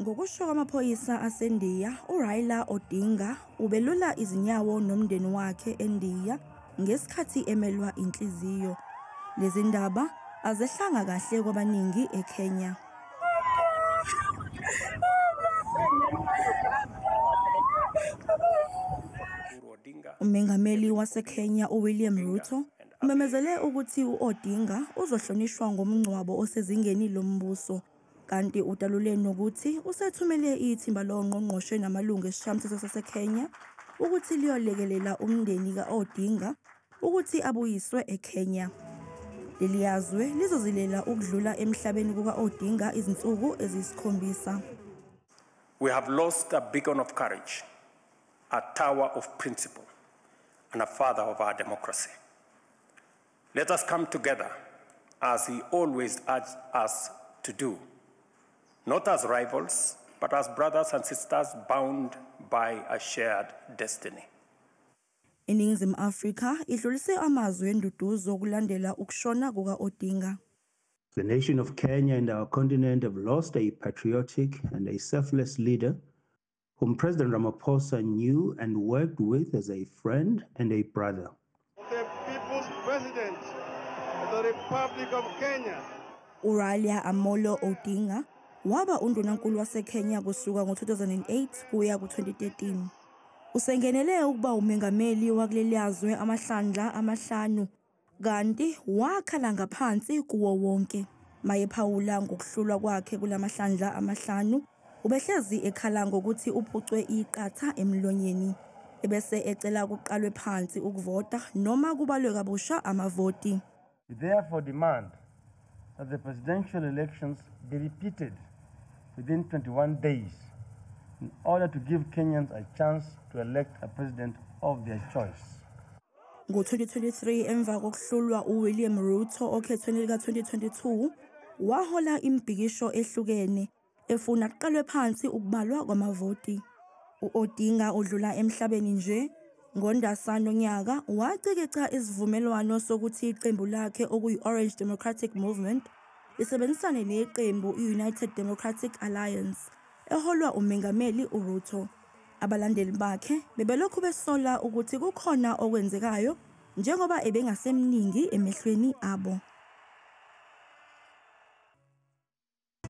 Ngokusho kwamaphoyisa aseNdiya, uRaila Odinga ubelula izinyawo nomndeni wakhe eNdiya ngesikhathi emelwa inhliziyo. Lezi ndaba azehlanga kahle kwabaningi eKenya. Umengameli waseKenya uWilliam Ruto umemezele ukuthi u-Odinga uzohlonishwa ngomngcwabo osezingeni lombuso, kanti udalule nokuthi usethumele ithimba longqongqoshe namalungu esishayamthetho saseKenya ukuthi liyolekelela umndeni ka-Odinga ukuthi abuyiswe eKenya. Leli yazwe lizozilela ukudlula emhlabeni kuka-Odinga izinsuku eziyisikhombisa. We have lost a beacon of courage, a tower of principle, and a father of our democracy. Let us come together, as he always urged us to do, not as rivals, but as brothers and sisters bound by a shared destiny. INingizimu Afrika idlulise amazwi enduduzo kulandela ukushona kuka-Odinga. The nation of Kenya and our continent have lost a patriotic and a selfless leader whom President Ramaphosa knew and worked with as a friend and a brother. The People's President of the Republic of Kenya. uRaila Amolo Odinga waba undunankulu waseKenya kusuka ngo-2008 kuya ku-2013. Usengenele ukuba umengameli wakuleliyazwe amahlandla amahlanu, kanti wakhala ngaphansi kuwo wonke. Mayephawula ngokuhlulwa kwakhe kulamahlandla amahlanu, ubehlezi ekhala ngokuthi uphucwe iqatha emlonyeni, ebese ecela kuqalwe phansi ukuvota noma kubalwe kabusha amavoti. We therefore demand that the presidential elections be repeated within 21 days in order to give Kenyans a chance to elect a president of their choice. Ngo-2023, emva kokuhlulwa uWilliam Ruto okhethweni lika-2022, wahola imibhikisho ehlukene efuna kuqalwe phansi ukubalwa kwamavoti. U-Odinga udlula emhlabeni nje ngoNdasa nonyaka wacikica isivumelwano sokuthi iqembu lakhe okuyi-Orange Democratic Movement lisebenzisane neqembu i-United Democratic Alliance eholwa umengameli uRuto. Abalandeli bakhe bebelokhu besola ukuthi kukhona okwenzekayo njengoba ebengasemningi emehlweni abo.